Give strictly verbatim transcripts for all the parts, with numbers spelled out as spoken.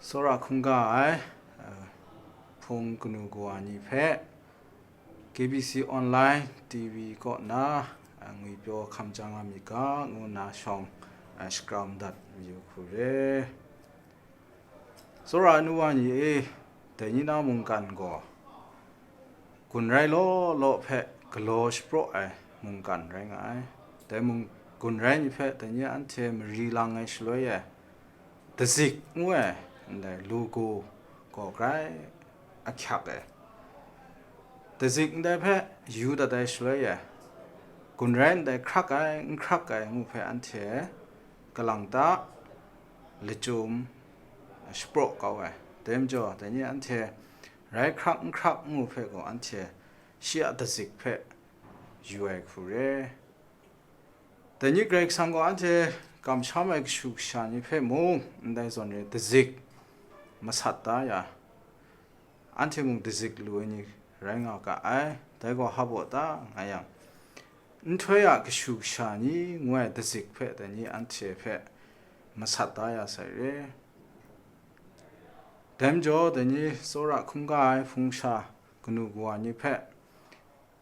Tsawra hkungga ai, uh, hpung kanu kawa ni hpe K B C Online T V kaw na, uh, ngwipyaw hkam chyang a myit ga ngu nna shawng, uh, shakram dat mayu hku re. Tsawra ai nu wa ni e, dai ni na mungkan gaw gun rai law law hpe galaw shapraw ai mungkan rai nga ai. Dai mung gun rai ni hpe dai ni anhte mari lang ai shaloi e, dazik ngu ai, ndai logo gaw grai ahkyak e. Dazik ndai hpe yu dat ai shaloi e, gun rai ndai hkrak ai, n hkrak ai ngu hpe anhte kalang ta lachyum shapraw kau ai. Dai majaw, dai ni anhte rai hkrak n hkrak ngu hpe gaw anhte shi a dazik hpe yu ai hku re. Dai ni Karai Kasang gaw anhte kamsham ai kashu kasha ni hpe mung ndai zawn re dazik masat da ya, anhte mung dazik lu ai ni rai nga ga ai. Dai gaw hpaw ta nga yang, nhtoi a kashu kasha ni ngu ai dazik hpe dai ni anhte hpe masat da ya sai re. Dai majaw, dai ni tsawra hkungga ai hpung sha kanu kawa ni hpe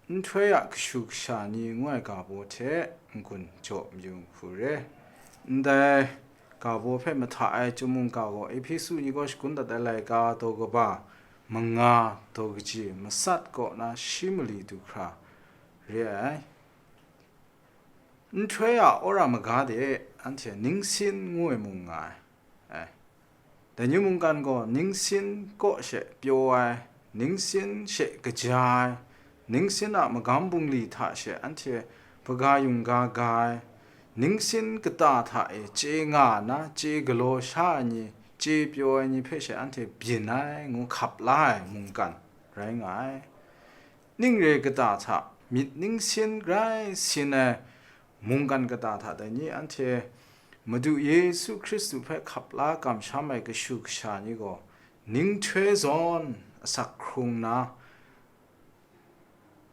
nhtoi a kashu kasha ni ngu ai ga baw hte n-gun jaw mayu hku re. Ndai ga baw hpe mahta ai chyum mungga gaw Ehpesu ni gaw shagun dat ai laika daw kaba manga daw kaji masat kaw na shi mali du hkra re ai. Nhtoi a wora maga de anhte ningsin ngu ai mung nga ai. Ai. Dai ni mungkan gaw ningsin kaw she pyaw ai, ningsin she kaja ai, ningsin a magam bungli hta she anhte hpaga yungga ga ai, ningsin kata hta e chye nga na, chye galaw sha ai ni, chye pyaw ai ni hpe she anhte byin ai ngu hkap la ai mungkan rai nga ai. Ning re kata hta myit ningsin grai sin ai mungkan kata hta dai ni anhte Madu Yesu Hkristu hpe hkap la kamsham ai kashu kasha ni gaw ninghtoi zawn asak hkrung na,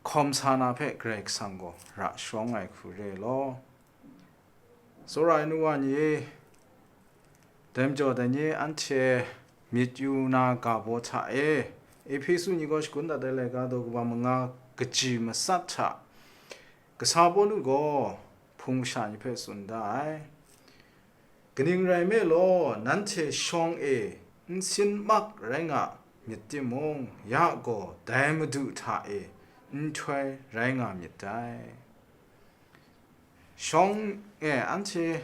hkawm sa na hpe Karai Kasang gaw ra sharawng ai hku re law. Tsawra ai nu wa ni e, dai majaw dai ni anhte myit yu na ga baw hta e, Ehpesu ni gaw shagun dat ai laika daw kaba manga kaji masat hta, kasa Pawlu gaw hpung masha ni hpe tsun da ai. Kaning rai nme law, nanhte shawng e nsin mak rai nga myit timung, ya gaw dai Madu hta e nhtoi rai nga myit dai. Shawng e anhte,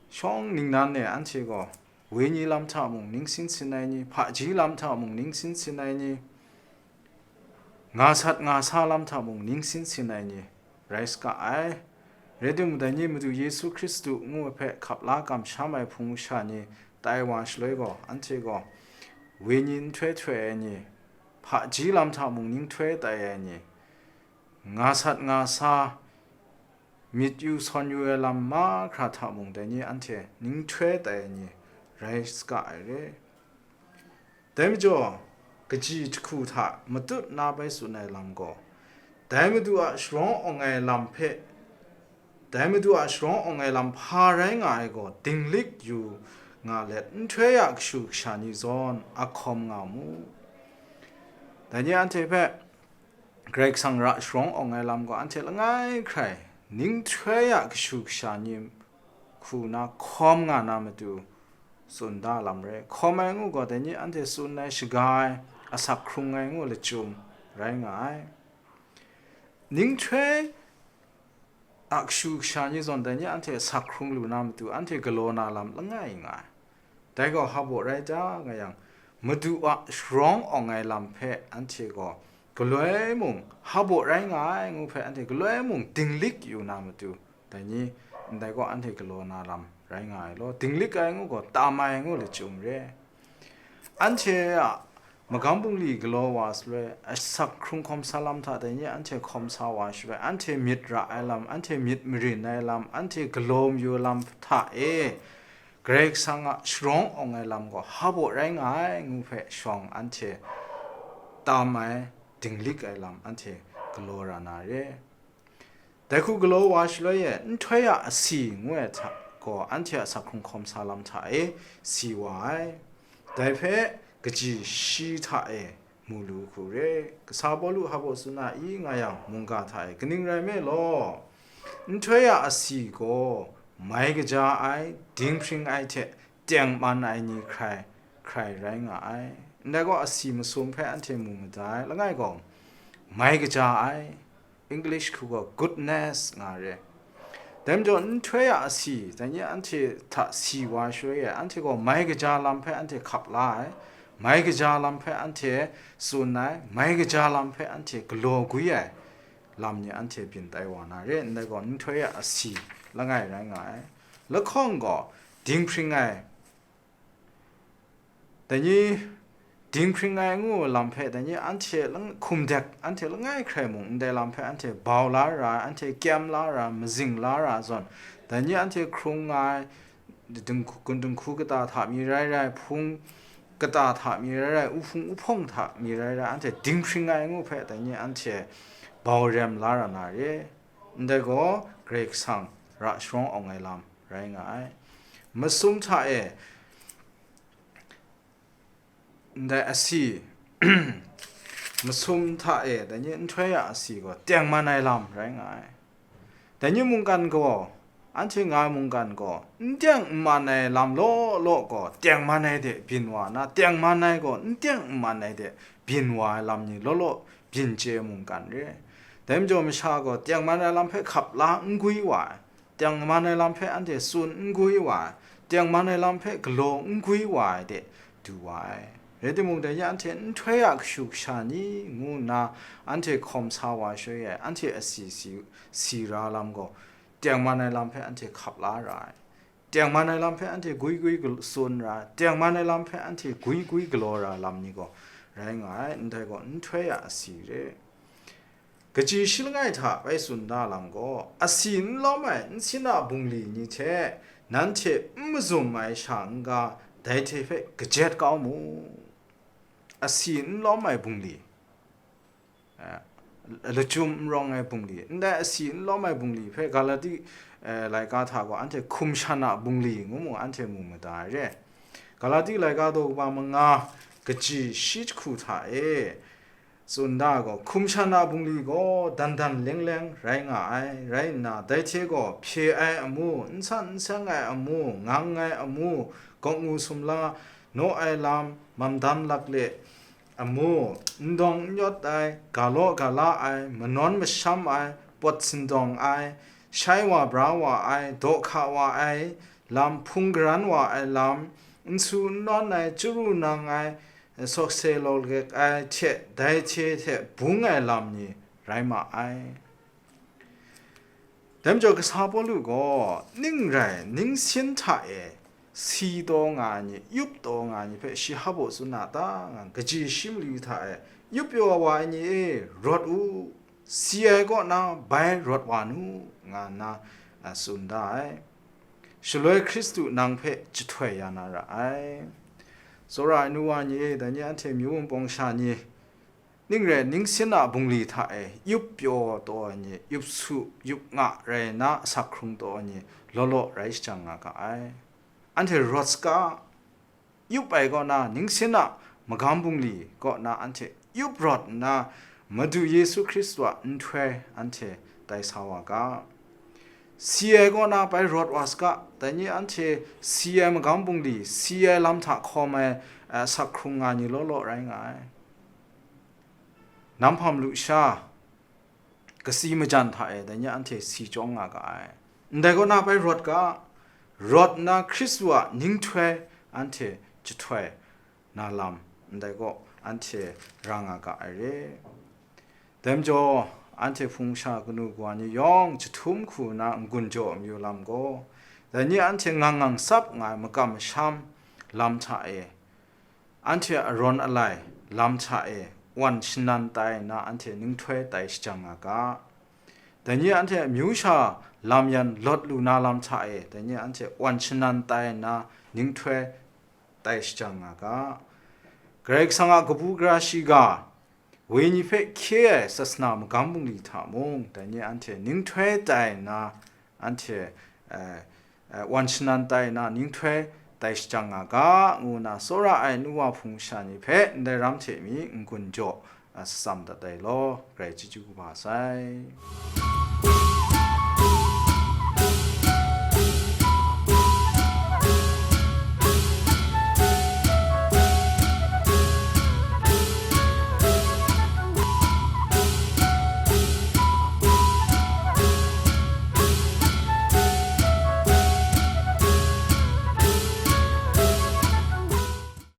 shawng ningnan e anhte gaw, wenyi lam hta mung ningsin sin ai ni, hpaji lam hta mung ningsin sin ai ni, nga sat nga sa lam hta mung ningsin sin ai ni rai saga ai. Rai timung, dai ni Madu Yesu Hkristu ngu ai hpe hkap la kamsham ai hpung masha ni tai wa shaloi gaw, anhte gaw wenyi nhtoi htoi ai ni, hpaji lam hta mung ninghtoi tai ai ni, nga sat nga sa, myit yu sawn yu ai lam mahkra hta mung dai ni anhte ninghtoi tai ai ni rai saga ai re. Dai majaw, kaji jahku hta matut na bai tsun ai lam gaw, dai Madu a sharawng awng ai lam hpe, dai Madu a sharawng awng ai lam hpa rai nga ai gaw dinglik yu nga let, nhtoi a kashu kasha ni zawn a hkawm nga mu. Dai ni anhte hpe Karai Kasang ra sharawng awng ai lam gaw anhte langai hkrai ninghtoi a kashu kasha ni hku na hkawm nga na matu tsun da lam re. Hkawm ai ngu gaw, dai ni anhte tsun ai, shaga ai, asak hkrung ai ngu lachyum rai nga ai. Ninghtoi a kashu kasha ni zawn dai ni anhte asak hkrung lu na matu, anhte galaw na lam langai nga ai. Dai gaw hpaw rai ta nga yang, Madu a sharawng awng ai lam hpe anhte gaw galoi mung hpaw rai nga ai ngu hpe anhte galoi mung dinglik yu na matu, dai ni ndai gaw anhte galaw na lam rai nga ai law, dinglik ai ngu gaw tam ai ngu lachyum re. Anhte a magam bungli galaw wa shaloi, asak hkrung hkawm sa lam hta dai ni anhte hkawm sa wa shaloi, anhte myit ra ai lam, anhte myit marin ai lam, anhte galaw mayu ai lam hta e, Karai Kasang a sharawng awng ai lam gaw hpaw rai nga ai ngu hpe shawng anhte tam ai, dinglik ai lam anhte galaw ra na re. Dai hku galaw wa shaloi e, nhtoi a asi ngu ai hta, gaw anhte a asak hkrung hkawm sa lam hta e si wa ai. Dai hpe kaji shi hta e mu lu hku re. Kasa Pawlu hpa baw tsun a i nga yang mungga hta e, kaning rai nme law, nhtoi a asi gaw mai kaja ai, dinghpring ai hte tengman ai ni hkrai hkrai rai nga ai. Ndai gaw asi masum hpe anhte mu madai, langai gaw mai kaja ai, English hku gaw goodness nga re. Dai majaw nhtoi a asi, dai ni anhte hta si wa shaloi e, anhte gaw mai kaja lam hpe anhte hkap la ai, mai kaja lam hpe anhte tsun ai, mai kaja lam hpe anhte galaw gwi ai lam ni anhte byin tai wa na re. Ndai gaw nhtoi a asi langai rai nga ai. Lahkawng gaw dinghpring ai, dai ni dinghpring ai ngu lam hpe, dai ni anhte lang-, hkum dek, anhte langai hkrai mung ndai lam hpe anhte bau la ra, anhte kyam la ra, mazing la ra zawn, dai ni anhte hkrung nga ai, ding-, gun dinghku kata hta mi rai rai, hpung kata hta mi rai rai, uhpung uhpawng hta mi rai rai, anhte dinghpring ai ngu hpe dai ni anhte bau rem la ra na re. Ndai gaw Karai Kasang ra sharawng awng ai lam rai nga ai. Masum hta e, ndai asi, masum hta e, dai ni nhtoi a asi gaw tengman ai lam rai nga ai. Dai ni mungkan gaw, anhte nga ai mungkan gaw, n teng n man ai lam law law gaw tengman ai de byin wa na, tengman ai gaw n teng n man ai de byin wa ai lam ni law law byin chye mungkan re. Dai majaw masha gaw tengman ai lam hpe hkap la n gwi wa ai, tengman ai lam hpe anhte tsun n gwi wa ai, tengman ai lam hpe galaw n gwi wa ai de du wa ai. Rai timung, dai ni anhte nhtoi a kashu kasha ni ngu nna anhte hkawm sa wa shaloi e, anhte asi si, si ra lam gaw, tengman ai lam hpe anhte hkap la ra ai, tengman ai lam hpe anhte gwi gwi gal-, tsun ra ai, tengman ai lam hpe anhte gwi gwi galaw ra lam ni gaw rai nga ai, ndai gaw nhtoi a asi re. Kaji shi langai hta bai tsun da lam gaw, asi n lawm ai nsin a bungli ni hte nanhte n mazum ai sha n-ga, dai hte hpe kajet kau mu. Asi n lawm ai bungli, eh, lachyum n rawng ai bungli, ndai asi n lawm ai bungli hpe Galati, eh, laika hta gaw anhte hkum shan a bungli ngu mu, anhte mu mada ai re. Galati laika daw kaba manga, kaji shi jahku hta e, tsun da gaw, hkum shan a bungli gaw dan dan leng leng rai nga ai, rai nna, dai hte gaw hpye ai amu, n san n seng ai amu, ngang ai amu, gawk ngu sumla, naw ai lam, mamdan lakle amu, n dawng n yawt ai, ga law ga la ai, manawn masham ai, pawt sindawng ai, shai wa bra wa ai, daw hka wa ai lam, hpung garan wa ai lam, n su n nawn ai, chyaru nang ai, sawkse lawlek ai hte dai hte hte bung ai lam ni rai ma ai. Dai majaw, kasa Pawlu gaw ning rai ning sin hta e si taw nga ai ni, yup taw nga ai ni hpe shi hpa baw tsun na ta nga, kaji shi mali hta e, yup pyaw wa ai ni e, rawt u, si ai kaw na bai rawt wa nu, nga nna, a, tsun da ai. Shaloi Hkristu nang hpe jahtoi ya na ra ai. Tsawra ai nu wa ni e, dai ni anhte myu wunpawng sha ni, ning rai ning sin a bungli hta e yup pyaw taw ai ni, yup su, yup nga rai nna asak hkrung taw ai ni, law law rai shajang nga ga ai. Anhte rawt saga, yup ai kaw na ning sin a magam bungli kaw na anhte yup rawt nna, Madu Yesu Hkristu a nhtoi anhte tai sa wa ga. Si ai kaw na bai rawt wa saga, dai ni anhte si ai magam bungli, si ai lam hta hkawm ai, eh, asak hkrung nga ni law law rai nga ai. Nam hpam lusha, kasi majan hta e dai ni anhte si chyawng nga ga ai. Ndai kaw na bai rawt ga, rawt nna Hkristu a ninghtoi anhte jahtoi na lam, ndai kaw anhte ra nga ga ai re. Dai majaw, anhte hpung sha kanu kawa ni yawng jahtum hku nna n-gun jaw mayu lam gaw, dai ni anhte ngang ngang tsap nga ai makam masham lam hta e, anhte arawn alai lam hta e wan shanan tai nna anhte ninghtoi tai shajang nga ga. Dai ni anhte amyu sha lam yan lawt lu na lam hta e, dai ni anhte wan shanan tai nna ninghtoi tai shajang nga ga. Karai Kasang a kabu gara shiga, wenyi hpe hkye ai sasana magam bungli hta mung, dai ni anhte ninghtoi tai nna, anhte, eh, eh, wan shanan tai na ninghtoi tai shajang nga ga, ngu na tsawra ai nu wa hpung masha ni hpe ndai ram hte mi n-gun jaw, eh, shatsam dat ai law, Karai chyeju kaba sai.